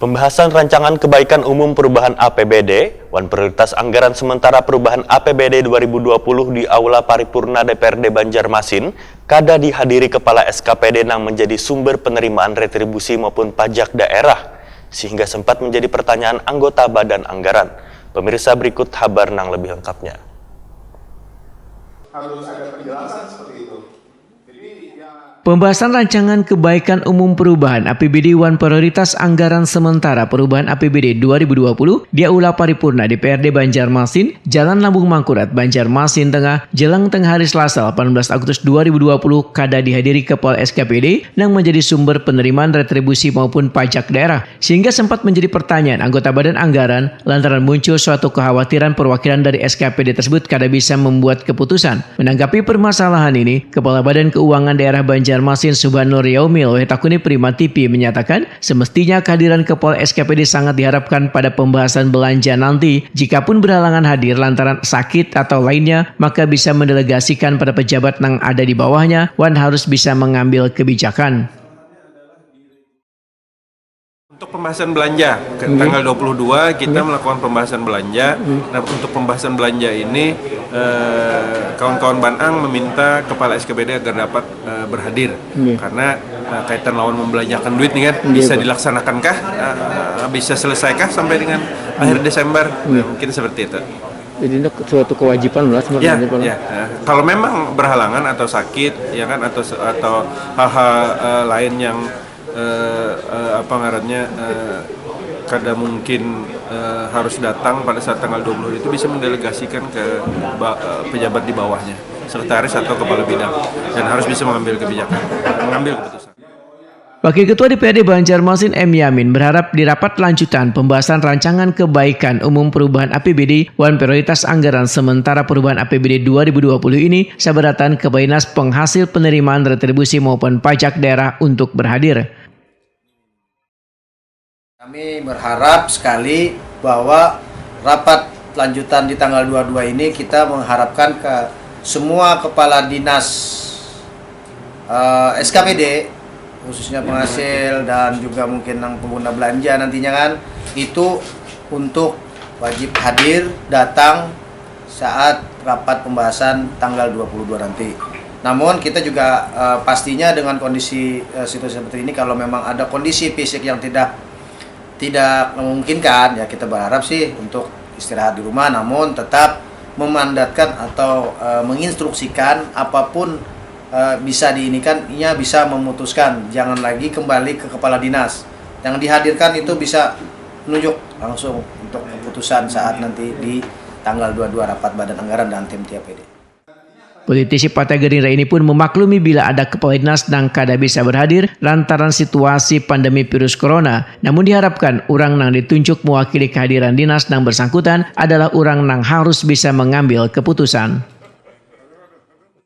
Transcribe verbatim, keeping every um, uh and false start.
Pembahasan Rancangan Kebaikan Umum Perubahan A P B D wan Prioritas Anggaran Sementara Perubahan A P B D dua ribu dua puluh di Aula Paripurna D P R D Banjarmasin kada dihadiri Kepala S K P D nang menjadi sumber penerimaan retribusi maupun pajak daerah, sehingga sempat menjadi pertanyaan anggota Badan Anggaran. Pemirsa, berikut habar nang lebih lengkapnya. Harus ada penjelasan seperti itu. Pembahasan Rancangan Kebaikan Umum Perubahan A P B D wan Prioritas Anggaran Sementara Perubahan A P B D dua ribu dua puluh di Aula Paripurna D P R D Banjarmasin, Jalan Lambung Mangkurat, Banjarmasin Tengah, jelang tengah hari Selasa delapan belas Agustus dua ribu dua puluh kada dihadiri Kepala S K P D nang menjadi sumber penerimaan retribusi maupun pajak daerah, sehingga sempat menjadi pertanyaan anggota Badan Anggaran lantaran muncul suatu kekhawatiran perwakilan dari S K P D tersebut kada bisa membuat keputusan. Menanggapi permasalahan ini, Kepala Badan Keuangan Daerah Banjarmasin Subhanur Yaumil oleh Takuni Prima T V menyatakan, semestinya kehadiran Kepala S K P D sangat diharapkan pada pembahasan belanja nanti. Jikapun berhalangan hadir lantaran sakit atau lainnya, maka bisa mendelegasikan pada pejabat nang ada di bawahnya wan harus bisa mengambil kebijakan. Untuk pembahasan belanja, ke, tanggal dua puluh dua kita melakukan pembahasan belanja. Nah, untuk pembahasan belanja ini eh, kawan-kawan Banang meminta kepala S K P D agar dapat eh, berhadir karena eh, kaitan lawan membelanjakan duit nih kan bisa dilaksanakankah eh, bisa selesaikah sampai dengan akhir Desember. Nah, mungkin seperti itu. Jadi ini suatu kewajiban lah Ya, sebenarnya Pak. ya. Eh, Kalau memang berhalangan atau sakit, ya kan, atau se- atau hal-hal eh, lain yang eh, eh, apa ngarannya eh, kada mungkin eh, harus datang pada saat tanggal dua puluh itu bisa mendelegasikan ke ba- eh, pejabat di bawahnya, sekretaris atau kepala bidang, dan harus bisa mengambil kebijakan, mengambil keputusan. Wakil Ketua D P R D Banjarmasin M Yamin berharap di rapat lanjutan pembahasan rancangan kebaikan umum perubahan A P B D wan prioritas anggaran sementara perubahan A P B D dua ribu dua puluh ini sabaratan ke Bainas penghasil penerimaan retribusi maupun pajak daerah untuk berhadir. Kami berharap sekali bahwa rapat lanjutan di tanggal dua puluh dua ini kita mengharapkan ke semua kepala dinas eh, S K P D khususnya penghasil dan juga mungkin yang pengguna belanja nantinya kan itu untuk wajib hadir datang saat rapat pembahasan tanggal dua puluh dua nanti. Namun kita juga eh, pastinya dengan kondisi eh, situasi seperti ini kalau memang ada kondisi fisik yang tidak tidak memungkinkan ya kita berharap sih untuk istirahat di rumah namun tetap memandatkan atau eh, menginstruksikan apapun eh, bisa diinikan ia bisa memutuskan jangan lagi kembali ke kepala dinas yang dihadirkan itu bisa menunjuk langsung untuk keputusan saat nanti di tanggal dua puluh dua rapat Badan Anggaran dan tim T P D. Politisi Partai Gerindra ini pun memaklumi bila ada kepala dinas nang kada bisa berhadir lantaran situasi pandemi virus corona. Namun diharapkan orang nang ditunjuk mewakili kehadiran dinas nang bersangkutan adalah orang nang harus bisa mengambil keputusan.